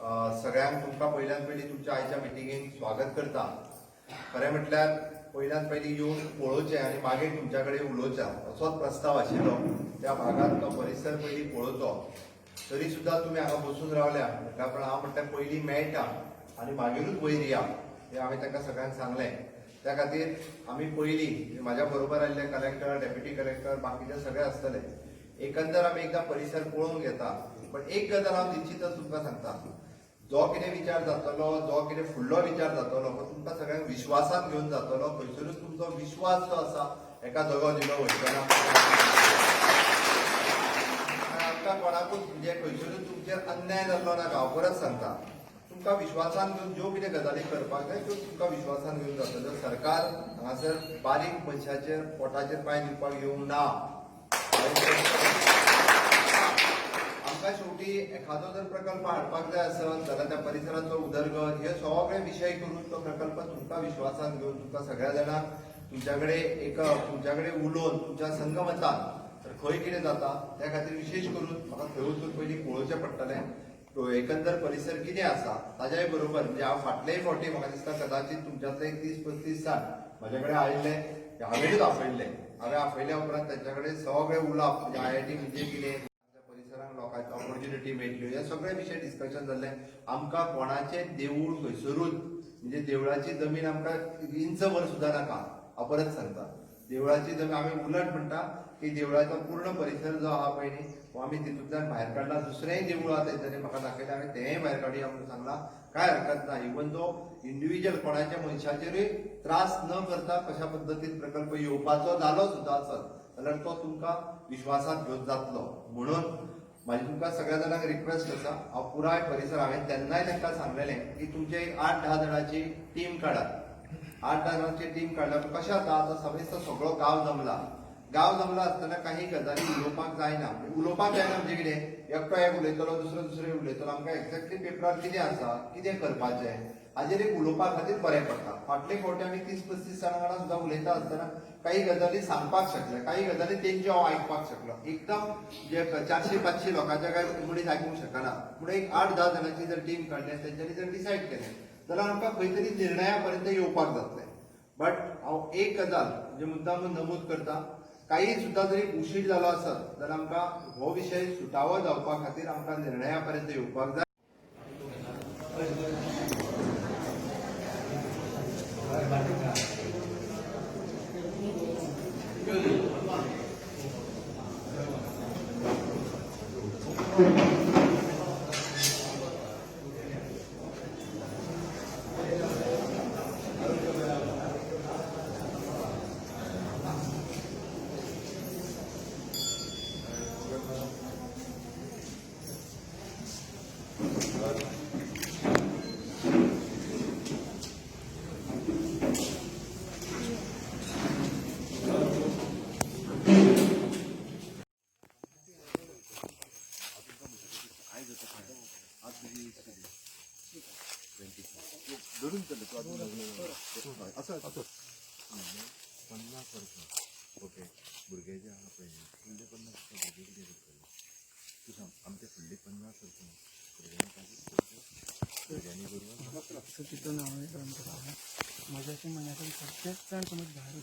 सगळ्यांक तुमकां पयल्यान पयलीं तुमच्या आयच्या मिटिंगेक स्वागत करता. खरें म्हटल्यार पयल्यान पयलीं येवन पळोवचें आनी मागीर तुमच्या कडेन उलोवचें असोच प्रस्ताव आशिल्लो. त्या भागांत तो परिसर पयलीं पळोवचो, तरी सुद्दां तुमी हांगा बसून रावल्या म्हटल्या, पण हांव म्हणटा पयलीं मेळटा आनी मागीरूच वयर या हें हांवें तांकां सगळ्यांक सांगलें. त्या खातीर आमी पयलीं म्हाज्या बरोबर आयिल्ले कलेक्टर, डेप्युटी कलेक्टर, बाकीचे सगळे आसतले. एकंदर आमी एकदां परिसर पळोवन घेता. पण एक गजाल हांव निश्चितच तुमकां सांगता, जो कितें विचार जातलो, जो कितें फुडलो विचार जातलो हो तुमकां सगळ्यांक विश्वासात घेवन जातलो. खंयसरूच तुमचो विश्वास जो आसा एका दगो दिलो वयतना आमकां कोणाकूच म्हणजे खंयसरूच तुमचेर अन्याय जाल्लो नाका. हांव परत सांगता, तुमकां विश्वासान घेवन ज्यो कितें गजाली करपाक जाय त्यो तुमकां विश्वासान घेवन जातल्यो. सरकार हांगासर बारीक मनशाचेर पोटाचेर पांय दिवपाक येवंक ना. आमकां शेवटी एखादो जर प्रकल्प हाडपाक जाय आसत जाल्यार त्या परिसराचो उदरगत हे सगळे विशय करून तो प्रकल्प तुमकां विश्वासान घेवन तुमकां सगळ्या जाणांक तुमच्या कडेन एक तुमच्या कडेन उलोवन तुमच्या संगमतान तर खंय कितें जाता त्या खातीर विशेश करून म्हाका थंय वचून पयलीं पळोवचें पडटलें तो एकंदर परिसर कितें आसा. ताज्याय बरोबर म्हणजे हांव फाटलेय फावटी म्हाका दिसता कदाचित तुमच्यांतले एक 30-35 जाण म्हज्या कडेन आयिल्ले, हांवेंच आपयल्ले. हांवें आपयल्या उपरांत तांच्या कडेन सगळे उलोवप म्हणजे आयआयटी म्हणजे कितें, परिसरांत लोकांक ऑपॉर्च्युनिटी मेळटल्यो, हे सगळे विशय डिस्कशन जाल्ले. आमकां कोणाचें देवूळ खंयसरूच म्हणजे देवळाची जमीन आमकां इंचभर सुद्दां नाका. हांव परत सांगता, देवळाची जमीन आमी उलट म्हणटा की देवळाचो पूर्ण परिसर जो आहा पळय न्ही हो आमी तितूंतल्यान भायर काडला. दुसरेंय देवूळ आहा तेंच्यांनी म्हाका दाखयलें, आमी तेंय भायर काडुया म्हणून सांगलां. कांय हरकत ना. इवन जो इंडिव्हिज्युअल कोणाच्या मनशाचेरूय त्रास न करता कशा पद्दतीन प्रकल्प येवपाचो जालो सुद्दां आसत जाल्यार तो तुमकां विश्वासात घेवन जातलो. म्हणून म्हाजी तुमकां सगळ्या जाणांक रिक्वेस्ट आसा, हांव पुराय परिसर हांवें तेन्नाय तांकां सांगलेलें की तुमचे एक 8-10 जाणांची टीम काडात. 8-10 जाणांची टीम काडल्या कशें जाता, आतां समेस्त सगळो गांव जमला. गांव जमला आसतना काही गजाली उलोवपाक जायना. उलोवपाक जायना म्हणजे कितें, एकटो एक उलयतलो, दुसरो दुसरो उलयतलो. आमकां एक्झॅक्टली पेपरार कितें आसा, कितें करपाचें हाजेर एक उलोवपा खातीर बरें पडटा. फाटले फावटी आमी 30-35 जाणां वांगडा सुद्दां उलयता आसतना काही गजाली सांगपाक शकले, काही गजाली तेंच्यो हांव आयकपाक शकलो. एकदम जे 400-500 लोकांच्या काय मनीस आयकूंक शकना. पूण एक 8-10 जाणांची जर टीम काडली आनी तेंच्यांनी जर डिसायड केलें जाल्यार आमकां खंय तरी निर्णया पर्यंत येवपाक जातलें. बट हांव एक गजाल म्हणजे मुद्दाम नमूद करता, काही सुद्दां जरी उशीर जालो आसत जाल्यार आमकां हो विशय सुटावो जावपा खातीर आमकां निर्णया पर्यंत येवपाक जाय. धरून चल तू असं असं 50 वर्सां. ओके, भुरगे जे आहा पळय न्ही फुडले 50 वर्सां भुरगे कितें करतले तूं सांग. आमचे फुडली 50 वर्सां भुरग्यांनी कांयच करचें भुरग्यांनी बरोबर सो तितून हांवें ग्रंथ, म्हाज्या अशें म्हणण्यार सगळेच जाण समज भायर